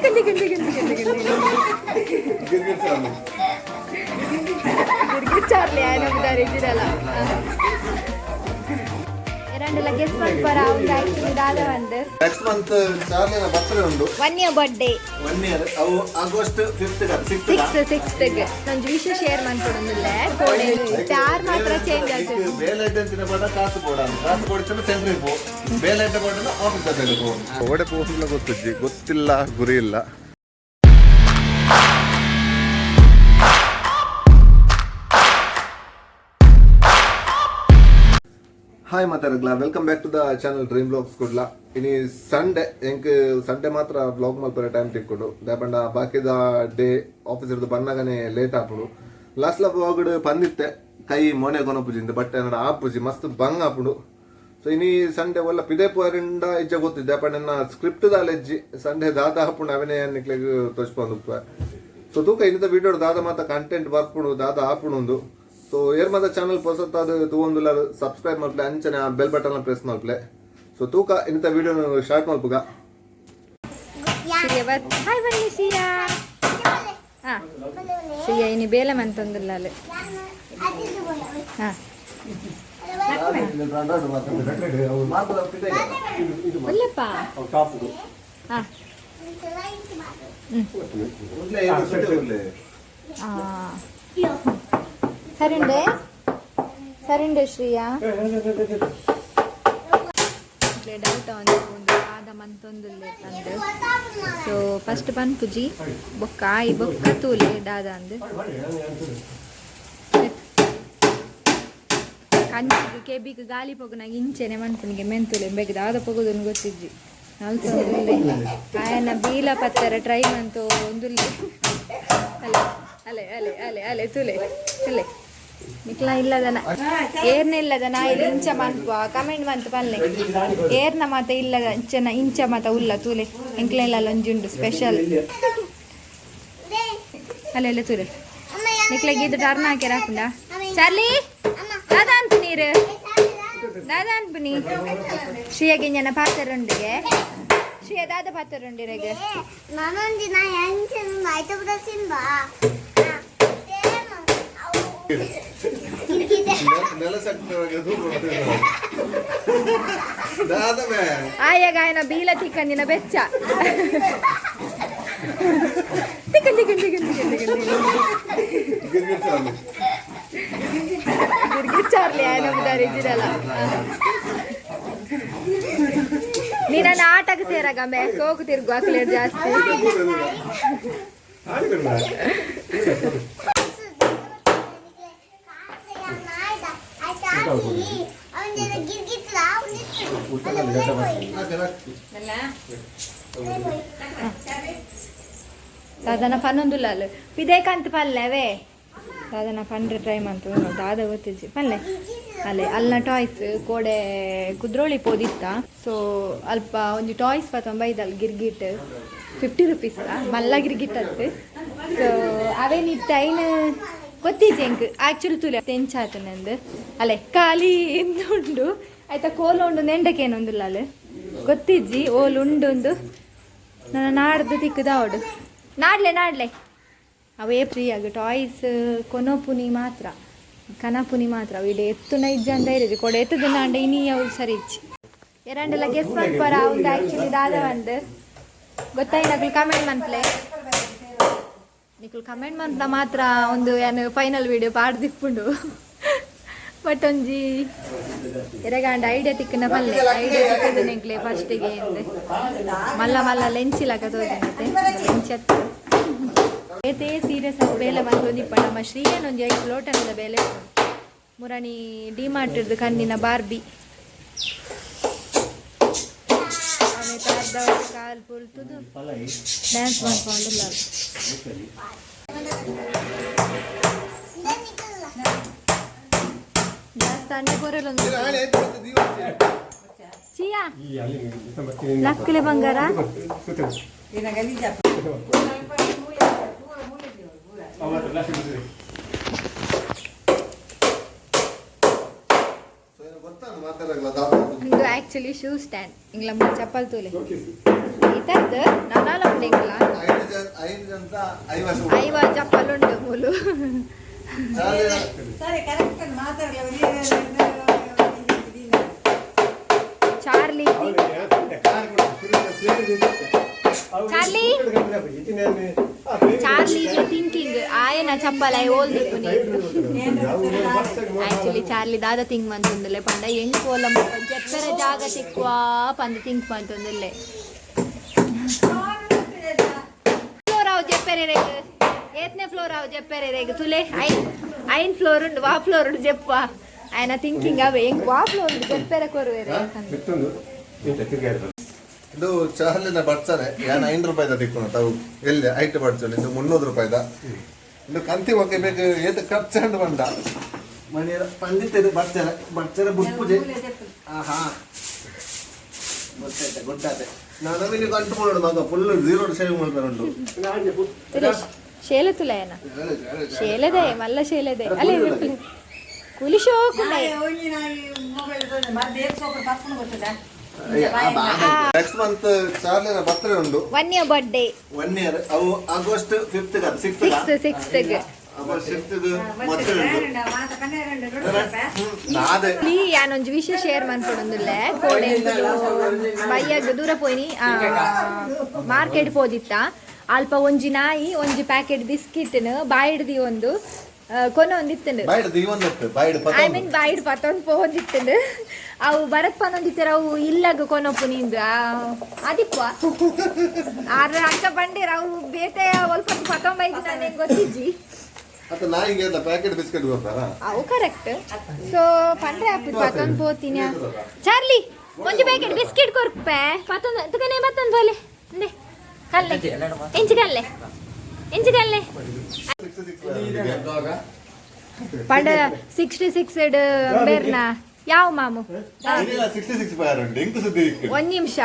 ತಿಕ್ಕನ್ ತಿಕ್ಕನ್ ತಿಕ್ಕನ್ ತಿಕ್ಕನ್ ತಿಕ್ಕನ್ ಗಿರ್ಗಿರ್ Charlie. ಗಿರ್ಗಿರ್ Charlie ಆಯನ ಬುದಾರಿ ಇದ್ದಿರಲ್ಲ. ಎರಡೆಲ್ಲ guess ಮಾಡ್ಪಾರ ಅವ್ನು actually ದಾದ ಒಂದು. ನೆಕ್ಸ್ಟ್ ಮಂತ್ ಚಾರ್ಲಿನ ಬರ್ತ್ಡೇ ಉಂಡು. 1 year birthday. 1 year. ಅವು ಆಗಸ್ಟ್ 5th, 6th. 6th. ನಂಜು ವಿಷಯ ಶೇರ್ ಮಾಡ್ಕೊಡೊಂದಿಲ್ಲ ಕೋಡೆ ಸ್ಟಾರ್ ಮಾತ್ರ ಚೇಂಜ್ ಆಗ್ತದೆ. ಬೇಲೆ ಅಂತಿನ ಪಡ ಕಾಸು ಬೋಡ, ಕಾಸು ಕೊಡ್ತಾನೆ ಸೆಂಟ್ರಿಗೆ ಪೋ, ಬೇಲೆ ಅಡ್ಡ ಪೋಡ ಆಫೀಸ್ ಬೇಲೆ ಪೋ. ಓಡೆ ಪೋಸಿಲ್ಲ ಗೊತ್ತಿಜ್ಜಿ, ಗೊತ್ತಿಲ್ಲ, ಗುರಿ ಇಲ್ಲ. ಹಾಯ್ ಮಾತಾಡಗ್ಲ, welcome back to the channel Dream Blogs Kudla. ಇನಿ ಸಂಡೆ, ಎಂಕ್ ಸಂಡೆ ಮಾತ್ರ ಬ್ಲಾಗ್ ಮಲ್ಪರೆ ಟೈಮ್ ತಿಕ್ಕೊಡು. ದಾಪಂಡ ಬಾಕಿದ ಡೇ ಆಫೀಸ್ ಇರ್ದು ಬನ್ನಗನೆ ಲೇಟ್ ಆಪುಡು. ಲಾಸ್ಟ್ ಲ ಬ್ಲಾಗ್ ಪಂದಿತ್ತೆ, ಕೈ ಮೊನೆ ಕೊನಪುಜಿಂದ, ಬಟ್ ಏನಾರ ಆಪುಜಿ, ಮಸ್ತ್ ಬಂಗ್ ಆಪುಡು. ಸೊ ಇನಿ ಸಂಡೆ ಒಲ್ಲ ಪಿದೆ ಪೋರಿಂದ ಇಜ್ಜ ಗೊತ್ತಿದ್ದೆ. ದಾಪಂಡ ಎನ್ನ ಸ್ಕ್ರಿಪ್ಟ್ ದಾಲೆಜ್ಜಿ, ಸಂಡೆ ದಾದ ಆಪುಂಡು ಅವನೇ ನಿಕ್ಲೆಗ್ ತೋಚ್ಪೊಂದುಪ್ಪ. ಸೊ ತೂಕ ಇನ್ನಿತ ವಿಡಿಯೋ ದಾದ ಮಾತ ಕಂಟೆಂಟ್ ಬರ್ಪುಂಡು, ದಾದ ಆಪುಂಡು. ಸೊ ಏರ್ ಮಾತ ಚಾನಲ್ ಪೊಸತ್ತಾದ ತೂವೊಂದುಲ್ಲ, ಸಬ್ಸ್ಕ್ರೈಬ್ ಮಲ್ಪಲೆ, ಅಂಚನೆ ಬೆಲ್ ಬಟನ್ ಪ್ರೆಸ್ ಮಲ್ಪಲೆ. ಸೊ ತೂಕ ಇನ್ನಿತ ವಿಡಿಯೋ ಸ್ಟಾರ್ಟ್ ಮಲ್ಪುಗ. ಶ್ರೀಯ ಬರ್, ಹಾಯ್ ಬನ್ನಿ ಶ್ರೀಯಾ. ಹಾ ಶ್ರೀಯಾ ಇನಿ ಬೇಲೆ ಮಂತೊಂದುಲ್ಲ ಅಲ್ಲಿ. ಹಾ ಒಲ್ಲಪ್ಪ. ಹಾ ಆ. ಸರಿಂಡೆ ಸರಿಂಡೆ ಶ್ರೀಯಾ. ಡೌಟ್ ಒಂದು ಒಂದು ಆದ ಮಂತೊಂದುಲ್ಲೆ ಅಂದ್. ಸೊ ಫಸ್ಟ್ ಪನ್ಪುಜಿ, ಬೊಕ್ಕ ಆಯಿ ಬೊಕ್ಕ ತೂಲೆ ದಾದ ಅಂದ್. ಕಂಚಿಗ್ ಕೆಬಿಗ್ ಗಾಲಿ ಪೊಗುನಾಗ ಇಂಚೆನೆ ಮನ್ಪುನಿಗೆ ಮೆಂತುಲೆ ಬೇಗ ದಾದ ಪೊಗುದನ್ನು ಗೊತ್ತಿಜ್ಜಿ. ಅಲ್ತೊಂದುಲ್ಲೆ ಆಯನ ಬೀಲ ಪತ್ತರ ಟ್ರೈ ಮಂತು ಒಂದುಲ್ಲೆ. ಅಲೆ ಅಲೆ ಅಲೆ ಅಲೆ ಅಲೆ ತುಲೆ ಅಲೆ. ನಿಕ್ಲ ಇಲ್ಲದನ ಏರ್ನ ಇಲ್ಲದ ನಾ ಇಲ್ಲಿ ಇಂಚ ಮನ್ಪುವ, ಕಮೆಂಟ್ ಮಂತ್ ಪಲ್ಲೆ. ಏರ್ನ ಮಾತ ಇಲ್ಲದ ಇಂಚನ ಇಂಚ ಮಾತ ಉಲ್ಲ ತೂಲೆ. ಎಂಕ್ಲೆಲ್ಲ ಒಂಜಿ ಉಂಡು ಸ್ಪೆಷಲ್. ಅಲ್ಲೆ ಅಲ್ಲೇ ತೂಲೆ. ನಿಕ್ಲೆಗ್ ಇದು ಟರ್ನ್ ಹಾಕ್ಯಾರ ಹಾಕುಂಡ. ಚಾರ್ಲಿ, ದಾದಾ ಅನ್ಪು ನೀರು, ದಾದಾ ಅನ್ಪು ನೀ. ಶ್ರೀಯ ಗಿಂಜನ ಪಾತರುಂಡಿಗೆ. ಶ್ರೀಯ ದಾದ ಪಾತರುಂಡಿರೆಗೆ. ನಾನೊಂದು ನಾ ಹೆಂಗ್ ಆಯ್ತು ಬಿಡ ಸಿಂಬಾ. ನೆಲ ದಾದ ಮೇ. ಆಯಾಗ ಆಯನ ಬೀಲ ತಿಕ್ಕಂದಿನ ಬೆಚ್ಚ. ತಿಕ್ಕನ್ ತಿಕ್ಕನ್ ತಿಕ್ಕನ್ ತಿಕ್ಕನ್ ತಿಕ್ಕನ್. ಗಿರ್ಗಿರ್ ಚಾರ್ಲಿ. ಗಿರ್ಗಿರ್ ಚಾರ್ಲಿ ಆಯನ ಬುದಾರಿ ಇದ್ದಿರಲ್ಲ. ನೀ ನನ್ನ ಆಟಕ್ಕೆ ಸೇರಾಗಮ್ಮೆ ಸೋಕು ತಿರುಗು ಹಾಕ್ಲೇರ್ ಜಾಸ್ತಿ. ಗಿರ್ಗಿತ್ಲ. ದಾದನ ಪನ್ನೊಂದುಲ್ಲ ಅಲ್ಲ ಪಿದೇಕಂತ ಪಲ್ಲೆವೇ. ದಾದನ ಪಂಡ್ರೆ ಟ್ರೈ ಮಂತು ದಾದ ಗೊತ್ತಿಜ್ಜಿ ಪಲ್ಲೆ. ಅಲ್ಲೇ ಅಲ್ನ ಟಾಯ್ಸ್ ಕೋಡೆ ಕುದ್ರೋಳಿ ಪೋದಿತ್ತ. ಸೊ ಅಲ್ಪ ಒಂಜಿ ಟಾಯ್ಸ್ ಪತ್ತೊಂಬ ಇದಲ್ ಗಿರ್ಗಿಟ್, 50 ರುಪೀಸ್ ಮಲ್ಲ ಗಿರ್ಗಿಟ್ ಅತ್ತು. ಸೊ ಅವೇನಿತ್ತ ಐನ್ ಗೊತ್ತಿಜ್ಜಿ ಎಂಕ್ ಆ್ಯಕ್ಚುಲಿ. ತೂಲೆ ತೆಂಚಾತು ನಂದು. ಅಲ್ಲೇ ಖಾಲಿ ಉಂಡು ಆಯ್ತಾ, ಕೋಲ ಉಂಡು, ನೆಂಡಕೇನೊಂದುಲ್ಲ ಅಲ್ಲ ಗೊತ್ತಿಜ್ಜಿ. ಓಲು ಉಂಡು ಒಂದು ನನ್ನ ನಾಡ್ದು ತಿಕ್ಕದ ಅವಡು. ನಾಡ್ಲೆ ನಾಡ್ಲೆ ಅವೇ ಫ್ರೀ ಆಗ ಟಾಯ್ಸ್ ಕೊನೋಪುನಿ ಮಾತ್ರ, ಕನಪುನಿ ಮಾತ್ರ. ಅವು ಇಡೆ ಎತ್ತುನ ಇಜ್ಜ ಅಂತ ಇರೋದು ಕೊಡೆ ಎತ್ತದ ನಾಂಡ ಇನಿ ಅವು ಸರಿ ಇಚ್ಚಿ. ಎರಡೆಲ್ಲ ಗೆಸ್ ಮನ್ಪರ ಒಂದು ಆ್ಯಕ್ಚುಲಿ ದಾದ ಒಂದು ಗೊತ್ತಾಯಿನಕ್ಲು ಕಮೆಂಟ್ ಮನ್ಪ್ಲೆ. ನಿಕ್ಲು ಕಮೆಂಟ್ ಮನ್ಪನ ಮಾತ್ರ ಒಂದು ಏನು ಫೈನಲ್ ವಿಡಿಯೋ ಪಾಡ್ದಿಪ್ಪುಂಡು. ಬಟ್ ಒಂಜಿ ಎರೆಗಾಂಡ ಐಡಿಯಾ ತಿಕ್ಕನ ಪಲ್ಲೆ. ಐಡಿಯಾ ತಿಕ್ಕದು ನೆಂಕ್ಲೆ ಫಸ್ಟಿಗೆ ಎಂದೆ ಮಲ್ಲ ಮಲ್ಲ ಲೆಂಚಿಲಕ ತೋಜಂತೆ ಲೆಂಚತ್ತು. ಏತೇ ಸೀರಿಯಸ್ ಆಗಿ ಬೇಲೆ ಬಂದು ನಮ್ಮ ಶ್ರೀಯನ್ ಒಂಜಿ ಐದು ಲೋಟನದ ಬೇಲೆ. ಮುರಣಿ ಡಿ ಮಾರ್ಟ್ ಕಣ್ಣಿನ ಬಾರ್ಬಿ. ಆಮೇಲೆ ಅರ್ಧ ಕಾಲು ಪುಲ್ತುದು ಡ್ಯಾನ್ಸ್ ಮಾಡ್ಕೊಂಡಿಲ್ಲ. ಜಾಸ್ತಿ ಅಣ್ಣೆ ಪೊರೆಲೊಂದು. ಚಿಯಾ ಲಕ್ಕಲೆ ಬಂಗಾರ. ಒಂದು ಆಕ್ಚುಲಿ ಶೂ ಸ್ಟ್ಯಾಂಡ್. ಇಂಗ್ಲ ಚಪ್ಪಲ್ ತೂಲೆ. ಇತ್ತದ್ದು ನಾನಾಲ ಉಂಡು ಎಂಕ್ಲ. ಅಂತ ಐವ ಐವ ಚಪ್ಪಲ್ ಉಂಡು ಮೂಲು. ಸರಿ, ಕರೆಕ್ಟ್ ಮಾತಾಡಲ್ಲ. ಚಾರ್ಲಿ, ಚಾರ್ಲಿ, ಚಾರ್ಲಿ ಥಿಂಕಿಂಗ್ ಆಯನ ಚಪ್ಪಲ್ I ಓಲ್ ದಿಪ್ಪುನಿ. ಆಕ್ಚುಲಿ ಚಾರ್ಲಿ ದಾದ ಥಿಂಕ್ ಮಂತೊಂದುಲ್ಲೆ ಪಂಡ ಎಂಕ್ ಓಲ ಜೆಪ್ಪೆರೆ ಜಾಗ ತಿಕ್ವಾ ಪಂದ್ ಥಿಂಕ್ ಮಂತೊಂದುಲ್ಲೆ. ಫ್ಲೋರ್ ಅವು ಜೆಪ್ಪೆರೆ ರೇಗ್, ಏತ್ನೆ ಫ್ಲೋರ್ ಅವು ಜೆಪ್ಪೆರೆ ರೇಗ್ ತುಲೆ. ಐನ್ ಐನ್ ಫ್ಲೋರ್ ಉಂಡು, ವಾ ಫ್ಲೋರ್ ಉಂಡು ಜೆಪ್ಪ. ಆಯನ ಥಿಂಕಿಂಗ್ ಅವೇ, ಎಂಕ್ ವಾ ಫ್ಲೋರ್ ಉಂಡು ಜೆಪ್ಪೆರೆ ಕೊರುವೆರೆ. ಇದು ಚಾರ್ಲಿನ ಬಡ್ಸನೆ ಯಾನ್ 5 ರೂಪಾಯಿದ ತಿಕ್ಕೊಂಡು ತಾವು ಎಲ್ಲಿ ಐಟ್ ಬಡ್ಸನೆ. ಇದು 300 ರೂಪಾಯಿದ. ಇದು ಕಂತಿ ಒಕ್ಕೆ ಬೇಕು, ಏತ್ ಖರ್ಚಂಡು ಬಂಡ ಮನೆಯ ಪಂಡಿತ ಬಡ್ಸರೆ ಬಡ್ಸರೆ ಬುಡ್ಪುಜೆ. ಆಹಾ, ಗೊತ್ತಾಯ್ತೆ ಗೊತ್ತಾಯ್ತೆ. ನಾನು ಇಲ್ಲಿ ಗಂಟು ಮಾಡೋದು ಮಗ ಫುಲ್ ಝೀರೋ ಶೇವ್ ಮಾಡ್ತಾರೆ ಉಂಟು. ತುಲೆ ಶೇಲೆ ತುಲೆ ಏನ ಶೇಲೆದೆ ಮಲ್ಲ ಶೇಲೆದೆ ಅಲ್ಲೇ ಕೂಲಿ ಶೋಕುಂಡ. ನೆಕ್ಸ್ಟ್ ಮಂತ್ ಚಾರ್ಲಿನ ಬರ್ತ್ಡೇ ಉಂಟು. 1 year birthday. 1 year. ಅವು August 5th, 6th. 6th. August 6th birthday ಉಂಟು. ನಾದೆ ಪ್ಲೀ ಯಾನೊಂಜಿ ವಿಷಯ ಶೇರ್ ಮನ್ಪೊಡೊಂದುಲ್ಲೆ. ಕೋಡೆ ಬಯ್ಯಗ್ ದೂರ ಪೋಯಿನಿ, ಮಾರ್ಕೆಟ್ ಪೋದಿತ್ತ. ಅಲ್ಪ ಒಂಜಿ ನಾಯಿ ಒಂಜಿ ಪ್ಯಾಕೆಟ್ ಬಿಸ್ಕಿಟ್ನು ಬಾಯಿಡ್ದಿ ಒಂದು ಕೊನೊಂದಿತ್ತುಂಡು. ಬಾಯ್ಡ್ ದೀವೊಂದಿತ್ತು ಬಾಯ್ಡ್. I mean ಬಾಯಿಡ್ ಪತ್ತೊಂದು ಪೋದಿತ್ತುಂಡು. ಅವು ಭರತ್ ಪನೊಂದಿತ್ತರ, ಅವು ಇಲ್ಲಗ ಕೊನೊಪು ನಿಂದು ಅದಿಪ್ಪ ಆರ ಅಂಚ ಬಂಡೇರ್. ಅವು ಬೇತೆ ಒಲ್ಪ ಪತ್ತೊಂಬೈದು ನಾನು ಹೆಂಗ್ ಗೊತ್ತಿಜ್ಜಿ. ಮತ್ತೆ ನಾಯಿಗೆ ಪ್ಯಾಕೆಟ್ ಬಿಸ್ಕೆಟ್ ಕೊಡ್ತಾರಾ? ಅವು ಕರೆಕ್ಟ್. ಸೊ ಪಂಡ್ರೆ ಆಪು ಪತ್ತೊಂದು ಪೋತೀನಿ. ಚಾರ್ಲಿ, ಒಂಜಿ ಪ್ಯಾಕೆಟ್ ಬಿಸ್ಕೆಟ್ ಕೊರ್ಪೆ ಪತ್ತೊಂದು ತುಕನೆ ಬತ್ತೊಂದು ಬೋಲೆ ಅಂದೆ ಕಲ್ಲೆ ಎಂಚಿ ಕಲ್ಲೆ ಎಂಚಿ ಕಲ್ಲೆ. ಪಂಡ 66 ಬೇರ್ನ ಯಾವ ಮಾಮು? 66 ಬಾಯರ್ ಉಂಟು ಎಂಕು ಸುದ್ದಿ. ಒಂದ್ ನಿಮಿಷ,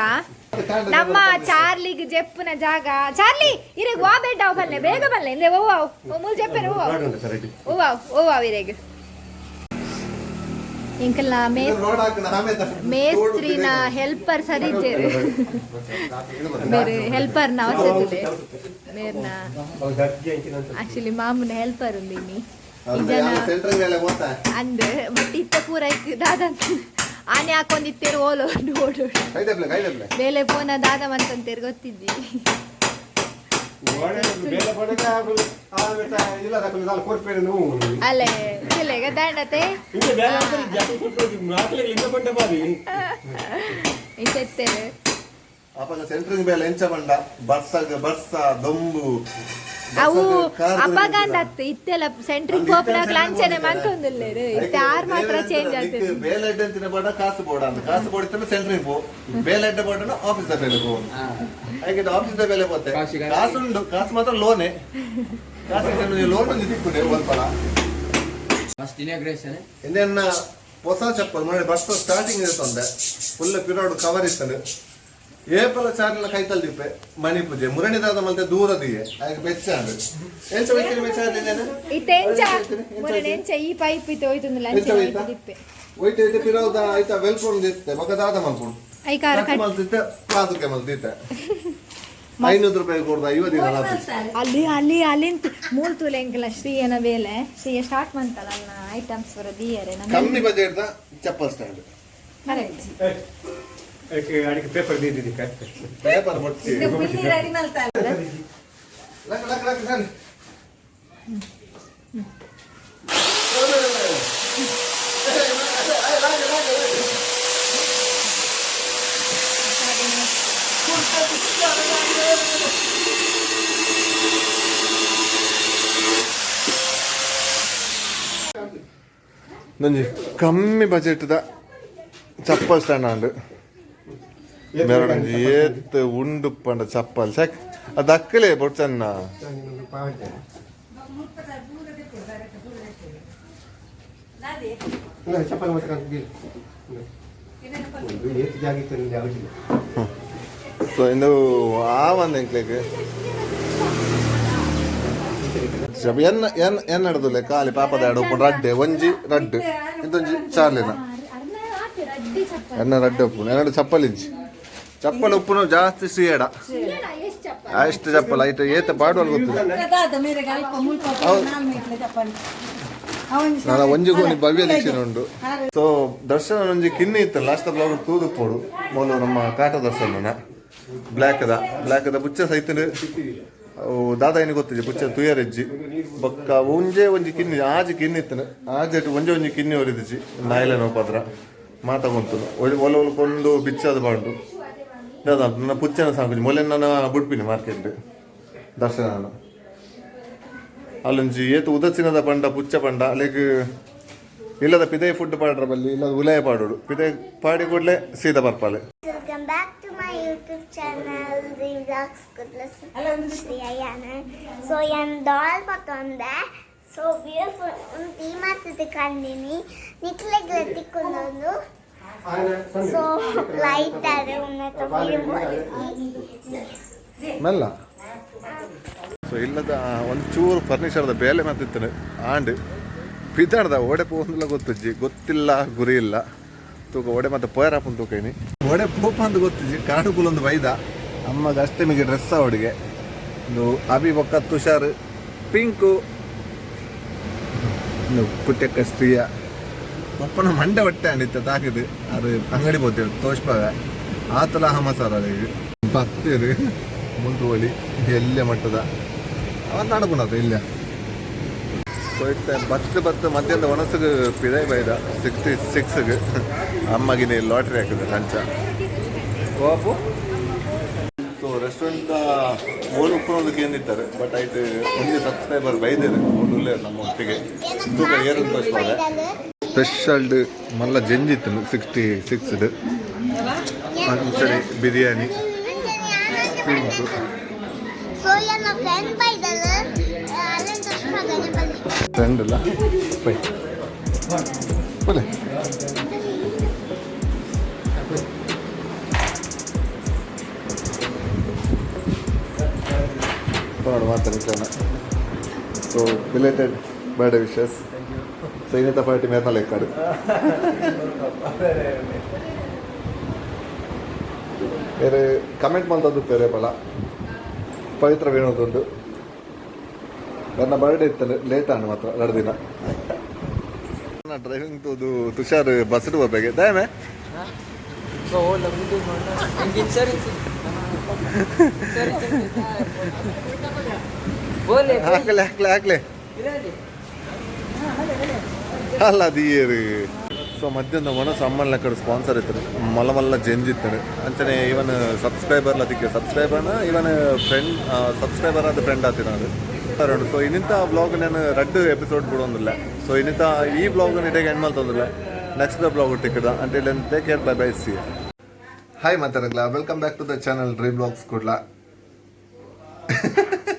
ನಮ್ಮ ಚಾರ್ಲಿಗ್ ಜೆಪ್ಪುನ ಜಾಗ. ಚಾರ್ಲಿ, ಇರೆಗ್ ವಾ ಬೆಡ್ ಅವು ಬಲ್ಲೆ, ಬೇಗ ಬಲ್ಲೆ ಇಂದೆ. ಓ ಅವು ಮೂಲ್ ಜೆಪ್ಪೆರೆ. ಓ ಓವಾವ್ ಓವಾವ್ ಇರೆಗ್ ಎಂಕಲ್ನ ರೋಡ್ ಹಾಕಿ ಮೇಸ್ತ್ರಿನ ಹೆಲ್ಪರ್ ಸರಿ ಇಜ್ಜೆರ್. ಬೇರೆ ಹೆಲ್ಪರ್ನ ಅವಶ್ಯಕತೆ ಮೇರ್ನ. ಆಕ್ಚುಲಿ ಮಾಮೂನ ಹೆಲ್ಪರ್ ಉಂದಿನಿ ಈ ಜನ. ಸೆಂಟ್ರಿಂಗ್ ಮೇಲೆ ಗೊತ್ತಾ? ಅಂದ್ ಬಟ್ ಇತ್ತ ಪೂರ ಐಕ್ ದಾದ ಆನೆ ಹಾಕೊಂಡಿತ್ತೇರು ಓಲೋ ಓಡು. ಕೈದಪ್ಲೆ ಕೈದಪ್ಲೆ. ಬೇಲೆ ಪೋನ ದಾದ ಮಂತಂತೇರು ಗೊತ್ತಿದ್ದಿ. ಅಲ್ಲೇ ಚಿಲೆಗ ದಾಂಡತೆ ಇಂಚೆತ್ತೇರು. ಅಪಗ ಸೆಂಟ್ರಿಂಗ್ ಮೇಲೆ ಎಂಚ ಬಂಡ ಬರ್ಸಗ ಬರ್ಸ ದೊಂಬು. ಅವು ಅಪಗಂದತ್ತು ಇತ್ತೆಲ್ಲ ಸೆಂಟ್ರಿಂಗ್ ಪೋಪ್ನಾಗ ಲಂಚನೆ ಮಂತೊಂದುಲ್ಲೇರು. ಇತ್ತೆ ಆರ್ ಮಾತ್ರ ಚೇಂಜ್ ಆಗ್ತದೆ. ಬೇಲೆ ಅಡ್ಡ ಬೋಡ ಕಾಸು ಬೋಡ ಅಂತ ಕಾಸು ಬೋಡಿತ್ತಂದ್ರೆ ಸೆಂಟ್ರಿಂಗ್ ಪೋ, ಬೇಲೆ ಅಡ್ಡ ಬೋಡನ ಆಫೀಸ್ the ಬೇಲೆ ಪೋ. ಹಾಗೆ ಆಫೀಸ್ the ಬೇಲೆ ಪೋತೆ ಕಾಸು ಉಂಡು, ಕಾಸು ಮಾತ್ರ ಲೋನೆ. ಕಾಸು ಲೋನ್ ಒಂದು ತಿಕ್ಕುಂಡೆ ಒಲ್ಪಲ. First inauguration. ಇನ್ನೆನ್ನ ಹೊಸ ಚಪ್ಪಲ್ ಮೊನ್ನೆ ಬಸ್ ಸ್ಟಾರ್ಟಿಂಗ್ ಇರ್ತಂದೆ, ಫುಲ್ ಪಿರೋಡ್ ಕವರ್ ಇರ್ತದೆ. ಏಪಲ ಚಾರ್ಲ ಕೈತಲ್ ದಿಪ್ಪೆ ಮಣಿ ಪೂಜೆ ಮುರಣಿದಾದ ಮಲ್ತೆ ದೂರ ದಿಯೆ ಆಗ ಬೆಚ್ಚಾಂಡ್. ಎಂಚ ಬೆಚ್ಚಿನ ಬೆಚ್ಚಾಂಡ್ ಇನ್ನೇನು? ಇತ್ತೆ ಎಂಚ ಮುರಣ ಎಂಚ ಈ ಪೈಪ್ ಇತ್ತೆ ಹೋಯ್ತುಂದು ಲಂಚನೆ. ಎಂಚ ಹೋಯ್ತಾ? ದಿಪ್ಪೆ. ಹೋಯ್ತು ಹೋಯ್ತು ಪಿರೋದ ಆಯ್ತಾ ವೆಲ್ಫೋನ್ ದಿತ್ತೆ ಬೊಕ ದಾದ ಮಲ್ಪುಂಡು. ಐಕಾರ ಕಟ್ ಮಲ್ತಿತ್ತೆ ಪಾದುಕೆ ಮಲ್ತಿತ್ತೆ 500 ರೂಪಾಯಿ ಕೊಡ್ದ 50 ದಿನ ಆತು. ಅಲ್ಲಿ ಅಲ್ಲಿ ಅಲ್ಲಿಂತ ಮೂಲ್ ತೂಲೆ ಎಂಕಲ ಶ್ರೀಯನ ಬೇಲೆ. ಶ್ರೀಯ ಸ್ಟಾರ್ಟ್ ಮಂತಲ್ಲ ಅಲ್ಲ ಐಟಮ್ಸ್ ಬರ ದಿಯರೆ ನಮ್ಮ. ಕಮ್ಮಿ budget the chappal stand. Correct. Paper ದೀದಿಕ್ಕ. ಪೇಪರ್ ಮುಟ್ಟಿ. ರೆಡಿ ಮಲ್ತಾಳೆ. ಲಕ್ ಲಕ್ ಲಕ್ ಸರಿ. ನಂಜಿ ಕಮ್ಮಿ ಬಜೆಟ್ದ ಚಪ್ಪಲ್ ಸ್ಟ್ಯಾಂಡ್ ಆಂಡ್ ಮೆರಡಂಜಿ ಏತ್ ಉಂಡು ಪಂಡ ಚಪ್ಪಲ್ ಸೆಕ್ ಅದು ಅಕ್ಕಲೆ ಬೊಡ್ಚನ್ನ. ಚಪ್ಪಲ್ ಮತ್ತೆ ಕಾಣ್ತಿದ್ದೀರಿ. ಒಂದು ಏತ್ ಜಾಗ ಇತ್ತು ನಿಮ್ಗೆ ಯಾವ್ದಿಲ್ಲ. ಸೊ ಇಂದು ಆ ಒಂದು ಎಂಕ್ಲೆಗ್ ಎನ್ನ ಎನ್ ಎನ್ ನಡ್ದುಲೆ ಖಾಲಿ ಪಾಪದ ಎರಡು ಉಪ್ಪುಂಡು ರಡ್ಡೆ ಒಂಜಿ ರಡ್ಡು ಇಂದೊಂಜಿ ಚಾರ್ಲಿನ ಎನ್ನ ರಡ್ಡೆ ಉಪ್ಪುಂಡು ಎನ್ನಡು ಚಪ್ಪಲ್ ಇಂಚಿ. ಚಪ್ಪಲ್ ಉಪ್ಪುನು ಜಾಸ್ತಿ ಶ್ರೀಯಡ. ಅಷ್ಟು ಚಪ್ಪಲ್ ಆಯ್ತು, ಏತ ಪಾಡುವಲ್ ಗೊತ್ತಿಲ್ಲ. ದಾದ ಮೇರೆಗೆ ಅಲ್ಪ ಮುಲ್ಪ ನಾಲ್ ಮೀಟ್ಲ ಚಪ್ಪಲ್. ನಾನು ಒಂಜಿ ಗೋಣಿ ಭವ್ಯ ದೀಕ್ಷೆ ಉಂಡು. ಸೊ ದರ್ಶನ ಒಂಜಿ ಕಿನ್ನಿ ಇತ್ತು ಲಾಸ್ಟ್ ಬ್ಲಾಗ್ ತೂದು ಪೋಡು. ಮೊದಲು ನಮ್ಮ ಕಾಟ ದರ್ಶನ ಬ್ಲ್ಯಾಕ್ the black the ಪುಚ್ಚ ಸೈತನ. ದಾದ ಏನು ಗೊತ್ತಿದೆ, ಪುಚ್ಚ ತುಯರೆಜ್ಜಿ. ಬೊಕ್ಕ ಒಂಜೇ ಒಂಜಿ ಕಿನ್ನಿ, ಆಜಿ ಕಿನ್ನಿ ಇತ್ತನು. ಆಜಿ ಒಂಜೆ ಒಂಜಿ ಕಿನ್ನಿ ಒರಿದಿಜಿ. ನಾಯಿಲೆ ನೋಪಾದ್ರ ಮಾತ ಗೊಂತು ಒಲೆ ಒಲೆ ಕೊಂಡು ಬಿಚ್ಚಾದ ಬಾಂಡು. ದಾದ ನನ್ನ ಪುಚ್ಚನ ಸಾಕುಜಿ ಮೊಲೆ ನನ್ನ ಬುಡ್ಪಿನಿ ಮಾರ್ಕೆಟ್ ದರ್ಶನ. ಅಲ್ಲೊಂಜಿ ಏತು ಉದಸಿನದ ಪಂಡ ಪುಚ್ಚ ಪಂಡ ಅಲ್ಲಿಗೆ ಇಲ್ಲದ ಪಿದೆ ಫುಡ್ ಪಾಡ್ರ ಬಲ್ಲಿ, ಇಲ್ಲದ ಉಲಯ ಪಾಡೋಡು. ಪಿದೆ ಪಾಡಿ ಕೂಡಲೇ ಸೀದಾ ಬರ್ಪಾಲೆ. Welcome back to my YouTube channel, Dream Vlogs Kudla Shriyana. So N doll ಪತ್ತೊಂದೆ. So beautiful tea ಮಾತದ ಕಂದಿನಿ ನಿಕ್ಲೆಗ್ಲ ತಿಕ್ಕೊಂದೊಂದು. ಸೊ ಲೈಟ್ ಆದ್ರೆ ಉನ್ನತ. ಮೆಲ್ಲ. ಸೊ ಇಲ್ಲದ ಒಂಚೂರು ಫರ್ನಿಚರ್ದ ಬೇಲೆ ಮಾತಿತ್ತನು. ಆಂಡ್ ಪಿದಾಡ್ದ ಓಡೆ ಪೋಂದಲ ಗೊತ್ತುಜ್ಜಿ, ಗೊತ್ತಿಲ್ಲ, ಗುರಿ ಇಲ್ಲ. ತೂಕ ಓಡೆ ಮತ್ತೆ ಪೋಯರಾಪನ್ ತೂಕೈನಿ. ಓಡೆ ಪೋಪ ಅಂತ ಗೊತ್ತಿಜ್ಜಿ. ಕಾಡು ಕುಲೊಂದು ಬೈದ ಅಮ್ಮಗ ಅಷ್ಟಮಿಗೆ ಡ್ರೆಸ್ ಅವಡಿಗೆ. ಒಂದು ಅಭಿ ಬೊಕ್ಕ ತುಷಾರ್ ಪಿಂಕು. ಇನ್ನು ಕುಟ್ಟೆಕ್ಕ ಸ್ತ್ರೀಯ ಪಪ್ಪನ ಮಂಡೆ ಹೊಟ್ಟೆ ಅಂಡಿತ್ತ ತಾಕಿದು. ಅದು ಅಂಗಡಿ ಪೋತೇವೆ ತೋಷ್ಪಾಗ ಆತಲ ಹಮಸಾರ ಬತ್ತೇರು ಮುಂದುವಳಿ ಎಲ್ಲೆ ಮಟ್ಟದ ಅವನ್ ನಡಪುಣದ ಇಲ್ಲ. ಸೊ ಇತ್ತೆ ಬತ್ತು ಬತ್ತು ಮಧ್ಯಾಹ್ನದ ಒಣಸಿಗೆ ಪಿದೈ ಬೈದ 66ಗೆ. ಅಮ್ಮಗಿನ ಲಾಟ್ರಿ ಹಾಕಿದೆ ಲಂಚ ಕೋಪು. ಸೊ ರೆಸ್ಟೋರೆಂಟ್ ಓಲ್ ಉಪ್ಪುನೊಂದು ಕೇಂದಿತ್ತಾರೆ. ಬಟ್ ಐಟ್ ಒಂಜಿ ಸಬ್ಸ್ಕ್ರೈಬರ್ ಬೈದೇರು, ಓಲ್ ನಮ್ಮ ಒಟ್ಟಿಗೆ ತೂಕ ಏರು ತೋರಿಸ್ತಾರೆ. ಸ್ಪೆಷಲ್ ಮಲ್ಲ ಜಂಜಿತ್ತು 66. ಅಂಚನೆ ಬಿರಿಯಾನಿ ಪಿಂಕು. ಸೊ ಎನ್ನ ಫ್ರೆಂಡ್ ಬೈದಲ್ಲ, ಅಲ್ಲೊಂದು ತೋರ್ಸ್ಪಾಗನೆ ಬಲ್ಲಿ. ಫ್ರೆಂಡ್ ಅಲ್ಲ, ಬೈ ಬಲೆ. ನೋಡು ಮಾತಾಡ್ತಾನೆ. So belated birthday wishes. So ಇನ್ನಿತ party ಮೇರ್ನ ಲೆಕ್ಕಾಡು. ಬೇರೆ ಕಮೆಂಟ್ ಮಂತದ್ದು ಬೇರೆ ಬಲ ಪವಿತ್ರ ವಿನೋದೊಂದು. ನನ್ನ ಬರ್ಡೇ ಇತ್ತು, ಲೇಟ್ ಆಣ ಮಾತ್ರ 2 ದಿನ. ಡ್ರೈವಿಂಗ್ ತೋದು ತುಷಾರ್ ಬಸ್ ಬರ್ಬೇಕು ದಯಮೆ. ಇನ್ಶೂರೆನ್ಸ್ ಬೋಲೆ. ಹಾಕ್ಲೆ ಹಾಕ್ಲೆ ಹಾಕ್ಲೆ. ಅಲ್ಲ ಅದಿಯರು. ಸೊ ಮಧ್ಯಾಹ್ನ ಒಣಸು ಅಮ್ಮನ ಕಡೆ ಸ್ಪಾನ್ಸರ್ ಇತ್ತು, ಮಲ್ಲ ಮಲ್ಲ ಜೆಂಜ್ ಇತ್ತು. ಅಂಚನೆ ಇವನ್ ಸಬ್ಸ್ಕ್ರೈಬರ್, ಅದಕ್ಕೆ ಸಬ್ಸ್ಕ್ರೈಬರ್ನ ಇವನ್ ಫ್ರೆಂಡ್, ಸಬ್ಸ್ಕ್ರೈಬರ್ ಆದ ಫ್ರೆಂಡ್ ಆತಿನ ಅದು. ಸೊ ಇನ್ನಿಂತ ಬ್ಲಾಗ್ ನಾನು ರಡ್ಡು ಎಪಿಸೋಡ್ ಬಿಡೋದಿಲ್ಲ. ಸೊ ಇನ್ನಿಂತ ಈ ಬ್ಲಾಗ್ ಇಡೀ ಎಂಡ್ ಮಾಡ್ತಂದಿಲ್ಲ. ನೆಕ್ಸ್ಟ್ ಬ್ಲಾಗ್ ಟಿಕ್ಕದ. Until take care, bye bye, see. Hi ಮಾತಾಡಗ್ಲ, welcome back to the channel Dream Blogs Kudla.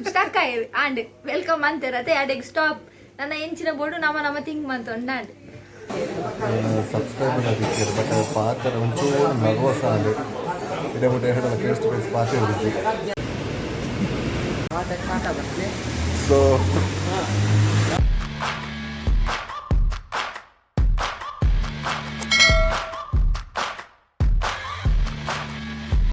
Stuck and welcome ಅಂತೀರತ್ತೆ ಅಡೆಗ್ ಸ್ಟಾಪ್. ನನ್ನ ಎಂಚಿನ ಬೋರ್ಡು ನಮ್ಮ ನಮ್ಮ ಥಿಂಕ್ ಮಂತ ಉಂಡಾಂಡ್. ಸಬ್ಸ್ಕ್ರೈಬರ್ ಅದಕ್ಕೆ, ಬಟ್ ಪಾತ್ರ ಒಂಚೂರು ನರ್ವಸ್ ಆಗಿ ಇದೇ ಬಿಟ್ಟು ಹೇಳಲ್ಲ, ಫೇಸ್ ಟು ಫೇಸ್ ಪಾತ್ರ ಇರುತ್ತೆ. ಸೊ